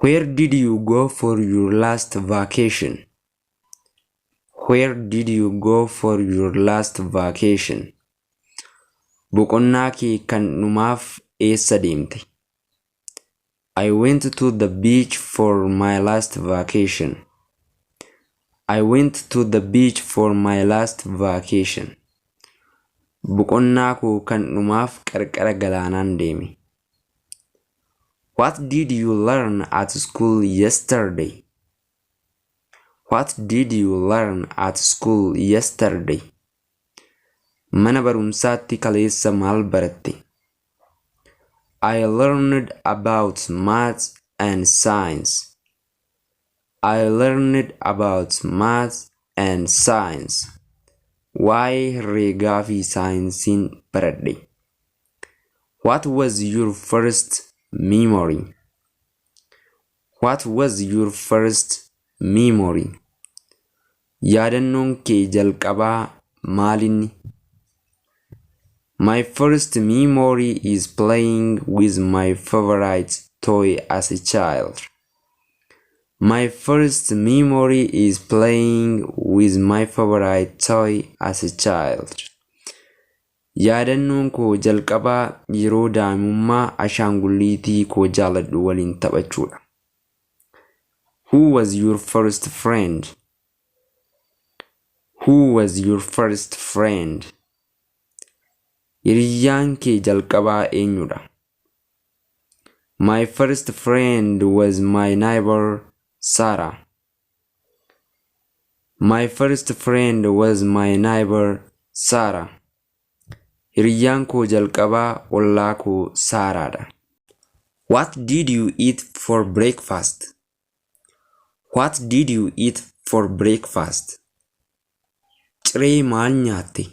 Where did you go for your last vacation? Where did you go for your last vacation? Boqonnaa kee kan dhumaaf eessa deemte? I went to the beach for my last vacation. I went to the beach for my last vacation. Boqonnaa koo kan dhumaaf qarqara galaanaan deeme. What did you learn at school yesterday? What did you learn at school yesterday? Mana barumsaatti kaleessa maal baratte? I learned about math and science. I learned about math and science. Waa'ee herreegaa fi saayinsiin baradhe. What was your first memory? What was your first memory? Yaadannoon kee jalqabaa maalinni? My first memory is playing with my favorite toy as a child. My first memory is playing with my favorite toy as a child. Yaadannoon koo jalqabaa yeroo daa'imummaa ashaangulliitii koo jaaladhu waliin taphachuudha. Who was your first friend? Who was your first friend? Hiriyyaan kee jalqabaa eenyudha? My first friend was my neighbor, Sarah. My first friend was my neighbor, Sarah. Hiriyyaan koo jalqabaa ollaa koo Saaraadha. What did you eat for breakfast? What did you eat for breakfast? Ciree maal nyaatte?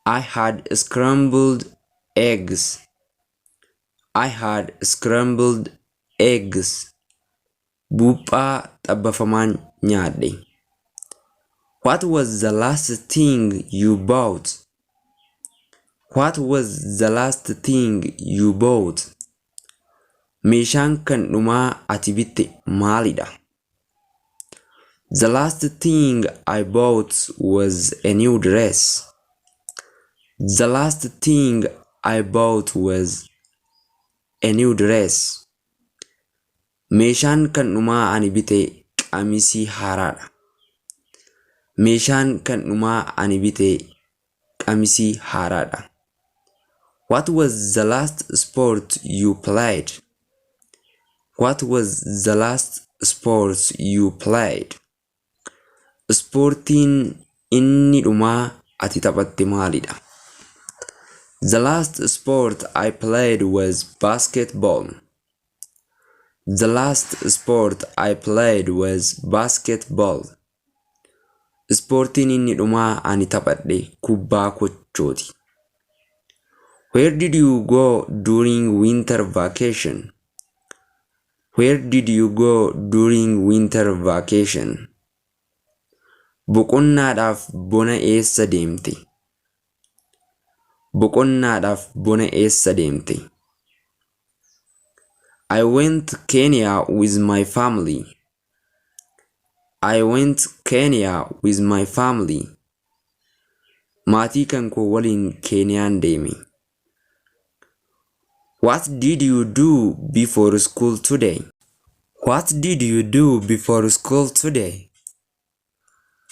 I had scrambled eggs. I had scrambled eggs. Buuphaa xabbafamaan nyaadhe. What was the last thing you bought? What was the last thing you bought? Meeshaan kan dhumaa ati bitte maalidha? The last thing I bought was a new dress. The last thing I bought was a new dress. Meeshaan kan dhumaa ani bite qamisii haaraadha. Meeshaan kan dhumaa ani bite qamisii haaraadha. What was the last sport you played? What was the last sport you played? Ispoortiin inni dhumaa ati taphatte maalidha? The last sport I played was basketball. The last sport I played was basketball. Ispoortiin inni dhumaa ani taphadhe kubbaa kochooti. Where did you go during winter vacation? Where did you go during winter vacation? Boqonnaadhaaf bona eessa deemte? Boqonnaadhaaf bona eessa deemte? I went Kenya with my family. I went Kenya with my family. Maatii kan koo waliin Keeniyaan deeme. What did you do before school today? What did you do before school today?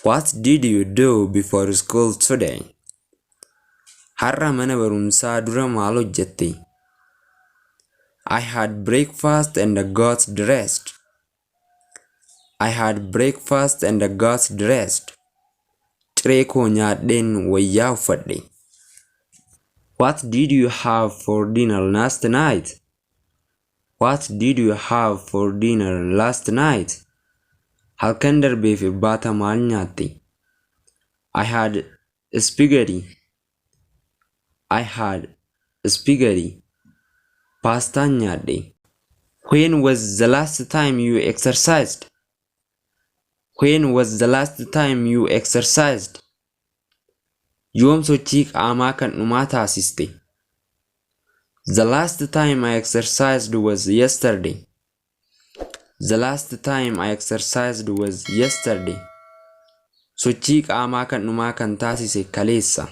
What did you do before school today? Har'a mana barumsaa dura maal hojjette? I had breakfast and got dressed. I had breakfast and got dressed. Ciree koo nyaadheen wayyaa uffadhe. What did you have for dinner last night? What did you have for dinner last night? Halkan darbeef irbaata maal nyaatte? I had spaghetti. I had spaghetti. Paastaan nyaadhe. When was the last time you exercised? When was the last time you exercised? Yoom sochii qaamaa kan dhumaa taasiste? The last time I exercised was yesterday. The last time I exercised was yesterday. Sochii qaamaa kan dhumaa kan taasise kaleessa.